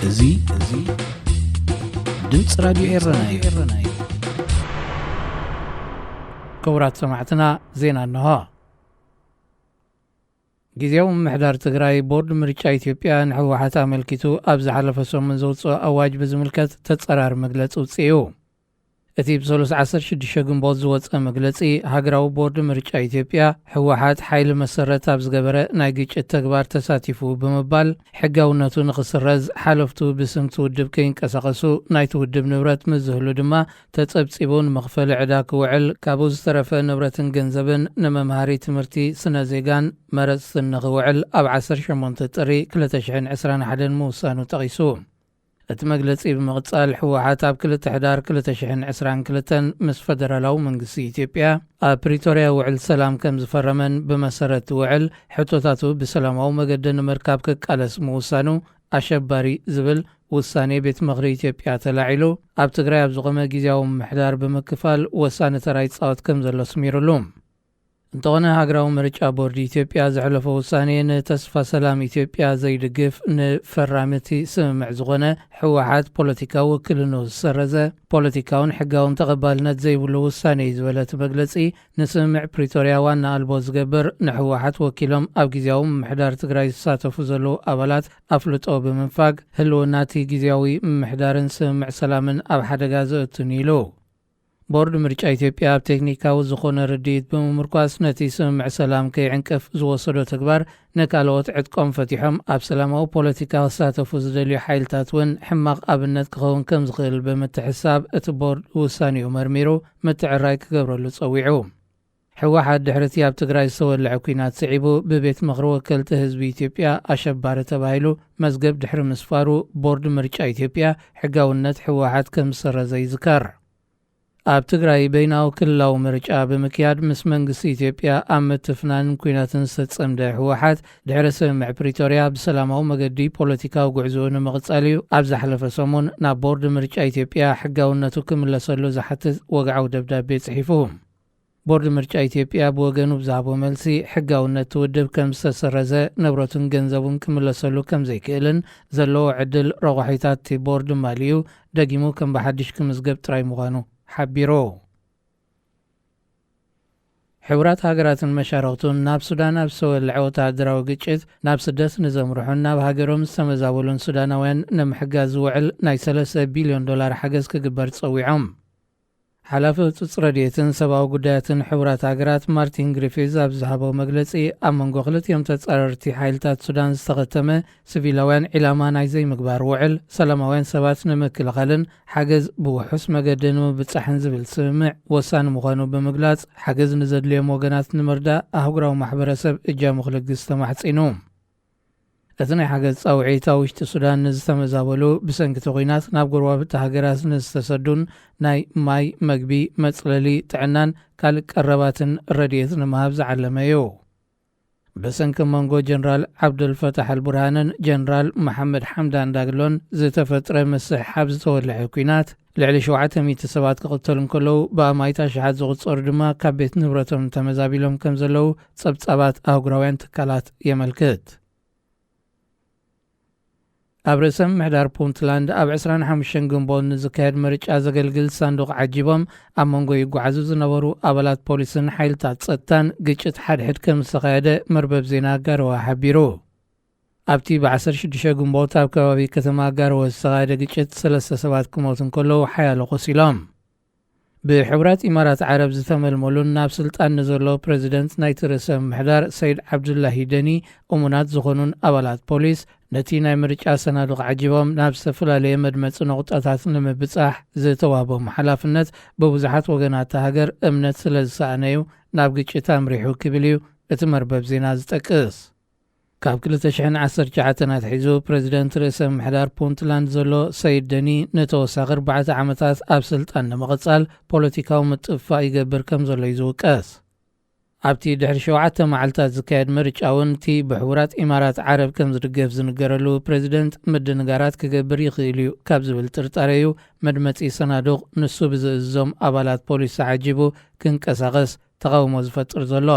እዚ፣ እዚ ድምፂ ራዲዮ ኤረና እዩ። ክቡራት ሰማዕትና፣ ዜና እንሆ። ግዜያዊ ምምሕዳር ትግራይ፣ ቦርድ ምርጫ ኢትዮጵያ ንህወሓት ኣመልኪቱ ኣብ ዝሓለፈ ሰሙን ዘውፅኦ ኣዋጅ ብዝምልከት ተፀራሪ መግለፂ ውፅእ እዩ። እቲ ብሰሉስ ዓሰርተ ሽዱሽተ ግንቦት ዝወፀ መግለፂ፣ ሃገራዊ ቦርድ ምርጫ ኢትዮጵያ፣ ህወሓት ሓይሊ መሰረት ኣብ ዝገበረ ናይ ግጭት ተግባር ተሳቲፉ ብምባል፣ ሕጋውነቱ ንኽስረዝ ሓለፍቱ ብስምቲ ውድብ ከይንቀሳቐሱ፣ ናይቲ ውድብ ንብረት ምስ ዝህሉ ድማ ተፀብፂቡ ንመኽፈሊ ዕዳ ክውዕል፣ ካብኡ ዝተረፈ ንብረትን ገንዘብን ንመምሃሪ ትምህርቲ ስነ ዜጋን መረፅትን ንኽውዕል ኣብ ዓሰርተ ሸሞንተ ጥሪ ክልተ ሽሕን ዕስራን ሓደን ምውሳኑ ጠቒሱ። እቲ መግለጺ ብምቕጻል፣ ህወሓት ኣብ ክልተ ሕዳር ክልተ ሽሕን ዕስራን ክልተን ምስ ፈደራላዊ መንግስቲ ኢትዮጵያ ኣብ ፕሪቶርያ ውዕል ሰላም ከም ዝፈረመን፣ ብመሰረት እቲ ውዕል ሕቶታቱ ብሰላማዊ መገዲ ንምርካብ ክቃለስ ምውሳኑ፣ ኣሸባሪ ዝብል ውሳኔ ቤት ምኽሪ ኢትዮጵያ ተላዒሉ፣ ኣብ ትግራይ ኣብ ዝቖመ ግዜያዊ ምምሕዳር ብምክፋል ወሳኒ ተራ ይጻወት ከም ዘሎ ኣስሚሩሉ። እንተኾነ፣ ሃገራዊ ምርጫ ቦርድ ኢትዮጵያ ዘሕለፎ ውሳኔ ንተስፋ ሰላም ኢትዮጵያ ዘይድግፍ፣ ንፈራሚ እቲ ስምምዕ ዝኾነ ህወሓት ፖለቲካዊ ውክልንኡ ዝሰረዘ፣ ፖለቲካውን ሕጋውን ተቐባልነት ዘይብሉ ውሳኔ እዩ ዝበለ እቲ መግለጺ፣ ንስምምዕ ፕሪቶርያ ዋና ኣልቦ ዝገብር፣ ንህወሓት ወኪሎም ኣብ ግዜያዊ ምምሕዳር ትግራይ ዝሳተፉ ዘለዉ ኣባላት ኣፍልጦ ብምንፋግ፣ ህልውና እቲ ግዜያዊ ምምሕዳርን ስምምዕ ሰላምን ኣብ ሓደጋ ዘእቱን ኢሉ። ቦርድ ምርጫ ኢትዮጵያ ኣብ ቴክኒካዊ ዝኾነ ርድኢት ብምምርኳስ፣ ነቲ ስምምዕ ሰላም ከይዕንቅፍ ዝወሰዶ ተግባር፣ ንካልኦት ዕጥቆም ፈቲሖም ኣብ ሰላማዊ ፖለቲካ ክሳተፉ ዝደልዩ ሓይልታት እውን ሕማቕ ኣብነት ክኸውን ከም ዝኽእል ብምትሕስሳብ፣ እቲ ቦርድ ውሳኔኡ መርሚሩ ምትዕራይ ክገብረሉ ጸዊዑ። ህወሓት ድሕሪ እቲ ኣብ ትግራይ ዝተወልዐ ኲናት ስዒቡ፣ ብቤት ምኽሪ ወከልቲ ህዝቢ ኢትዮጵያ ኣሸባሪ ተባሂሉ መዝገብ ድሕሪ ምስፋሩ፣ ቦርድ ምርጫ ኢትዮጵያ ሕጋውነት ህወሓት ከም ዝሰረዘ ይዝከር። ኣብ ትግራይ በይናዊ ክልላዊ ምርጫ ብምክያድ፣ ምስ መንግስቲ ኢትዮጵያ ኣብ ምትፍናንን ኲናትን ዝተጸምደ ህወሓት፣ ድሕሪ ስምምዕ ፕሪቶርያ ብሰላማዊ መገዲ ፖለቲካዊ ጉዕዞኡ ንምቕጻል እዩ ኣብ ዝሓለፈ ሰሙን ናብ ቦርድ ምርጫ ኢትዮጵያ ሕጋውነቱ ክምለሰሉ ዝሓትት ወግዓዊ ደብዳቤ ጽሒፉ። ቦርድ ምርጫ ኢትዮጵያ ብወገኑ ብዝሃቦ መልሲ፣ ሕጋውነት እቲ ውድብ ከም ዝተሰረዘ፣ ንብረቱን ገንዘቡን ክምለሰሉ ከም ዘይክእልን፣ ዘለዎ ዕድል ረቋሒታት እቲ ቦርድ ማሊኡ፣ ደጊሙ ከም ብሓድሽ ክምዝገብ ጥራይ ምዃኑ ሓቢሩ። ሕቡራት ሃገራትን መሻርኽቱን፣ ናብ ሱዳን ኣብ ዝተወልዐ ወተሃደራዊ ግጭት ናብ ስደት ንዘምርሑን ናብ ሃገሮም ዝተመዛበሉን ሱዳናውያን ንምሕጋዝ ዝውዕል ናይ ሰለስተ ቢልዮን ዶላር ሓገዝ ክግበር ጸዊዖም። ሓላፊ ህጹጽ ረድኤትን ሰብኣዊ ጉዳያትን ሕቡራት ሃገራት ማርቲን ግሪፊዝ ኣብ ዝሃቦ መግለጺ፣ ኣብ መንጎ ክልቲኦም ተጻረርቲ ሓይልታት ሱዳን ዝተኸተመ ሲቪላውያን ዒላማ ናይ ዘይምግባር ውዕል፣ ሰላማውያን ሰባት ንምክልኻልን ሓገዝ ብውሑስ መገዲ ንምብጻሕን ዝብል ስምምዕ ወሳኒ ምዃኑ ብምግላጽ፣ ሓገዝ ንዘድልዮም ወገናት ንምርዳእ ኣህጉራዊ ማሕበረሰብ እጃሙ ክልግስ ተማሕጺኑ። እቲ ናይ ሓገዝ ጻውዒት ኣብ ውሽጢ ሱዳን ንዝተመዛበሉ፣ ብሰንኪ እቲ ኲናት ናብ ጎረባብቲ ሃገራት ንዝተሰዱን ናይ ማይ፣ መግቢ፣ መጽለሊ፣ ጥዕናን ካልእ ቀረባትን ረድኤት ንምሃብ ዝዓለመ እዩ። ብሰንኪ መንጎ ጀነራል ዓብደልፈታሕ ኣልቡርሃንን ጀነራል መሓመድ ሓምዳን ዳግሎን ዝተፈጥረ ምስሕሓብ ዝተወልዐ ኲናት፣ ልዕሊ ሸውዓተ ሚእቲ ሰባት ክቕተሉ እንከለዉ፣ ብኣማኢት ኣሽሓት ዝቑጸሩ ድማ ካብ ቤት ንብረቶም ተመዛቢሎም ከም ዘለዉ ጸብጻባት ኣህጉራውያን ትካላት የመልክት። ኣብ ርእሰ ምምሕዳር ፑንትላንድ ኣብ ዕስራን ሓሙሽተን ግንቦት ንዝካየድ ምርጫ ዘገልግል ሳንዱቕ ዓጂቦም ኣብ መንጎ ይጓዓዙ ዝነበሩ ኣባላት ፖሊስን ሓይልታት ጸጥታን ግጭት ሓድሕድ ከም ዝተኻየደ መርበብ ዜና ጋርዋ ሓቢሩ። ኣብቲ ብ ዓሰርተ ሽዱሽተ ግንቦት ኣብ ከባቢ ከተማ ጋርዋ ዝተኻየደ ግጭት ሰለስተ ሰባት ክሞቱ እንከለዉ ሓያሎ ቆሲሎም። ብሕቡራት ኢማራት ዓረብ ዝተመልመሉን ናብ ስልጣን ንዘሎ ፕረዚደንት ናይቲ ርእሰ ምምሕዳር ሰይድ ዓብዱላሂ ደኒ እሙናት ዝኾኑን ኣባላት ፖሊስ፣ ነቲ ናይ ምርጫ ሰናዱቕ ዓጂቦም ናብ ዝተፈላለየ መድመጺ ነቑጣታት ንምብጻሕ ዝተዋህቦም ሓላፍነት ብብዙሓት ወገናት እታ ሃገር እምነት ስለ ዝሰኣነ እዩ ናብ ግጭት ኣምሪሑ ክብል እዩ እቲ መርበብ ዜና ዝጠቅስ። ካብ ክልተ ሽሕን ዓሰርተ ትሽዓተን ኣትሒዙ፣ ፕረዚደንት ርእሰ ምምሕዳር ፑንትላንድ ዘሎ ሰይድ ደኒ፣ ንተወሳኺ ኣርባዕተ ዓመታት ኣብ ስልጣን ንምቕጻል ፖለቲካዊ ምጥፍፋእ ይገብር ከም ዘሎ እዩ ዝውቀስ። ኣብቲ ድሕሪ ሸውዓተ መዓልታት ዝካየድ ምርጫ እውን፣ እቲ ብሕቡራት ኢማራት ዓረብ ከም ዝድገፍ ዝንገረሉ ፕረዚደንት ምድንጋራት ክገብር ይኽእል እዩ ካብ ዝብል ጥርጣረ እዩ መድመጺ ሰናዱቕ፣ ንሱ ብዝእዝዞም ኣባላት ፖሊስ ተዓጂቡ ክንቀሳቐስ ተቓውሞ ዝፈጥር ዘሎ።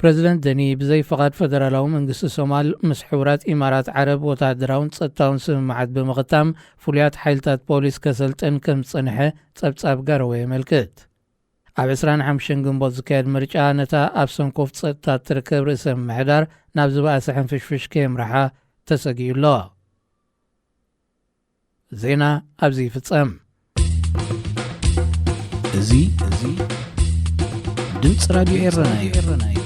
ፕረዚደንት ደኒ ብዘይ ፍቓድ ፈደራላዊ መንግስቲ ሶማል ምስ ሕቡራት ኢማራት ዓረብ ወታደራውን ጸጥታውን ስምምዓት ብምኽታም ፍሉያት ሓይልታት ፖሊስ ከሰልጥን ከም ዝጸንሐ ጸብጻብ ጋረወ የመልክት። ኣብ ዕስራን ሓሙሽተን ግንቦት ዝካየድ ምርጫ ነታ ኣብ ሰንኮፍ ጸጥታ እትርከብ ርእሰ ምምሕዳር ናብ ዝበኣሰ ሕንፍሽፍሽ ከየምርሓ ተሰጊኡ ኣሎ። ዜና ኣብዚ ይፍጸም። እዚ፣ እዚ ድምፂ ራዲዮ ኤረና እዩ።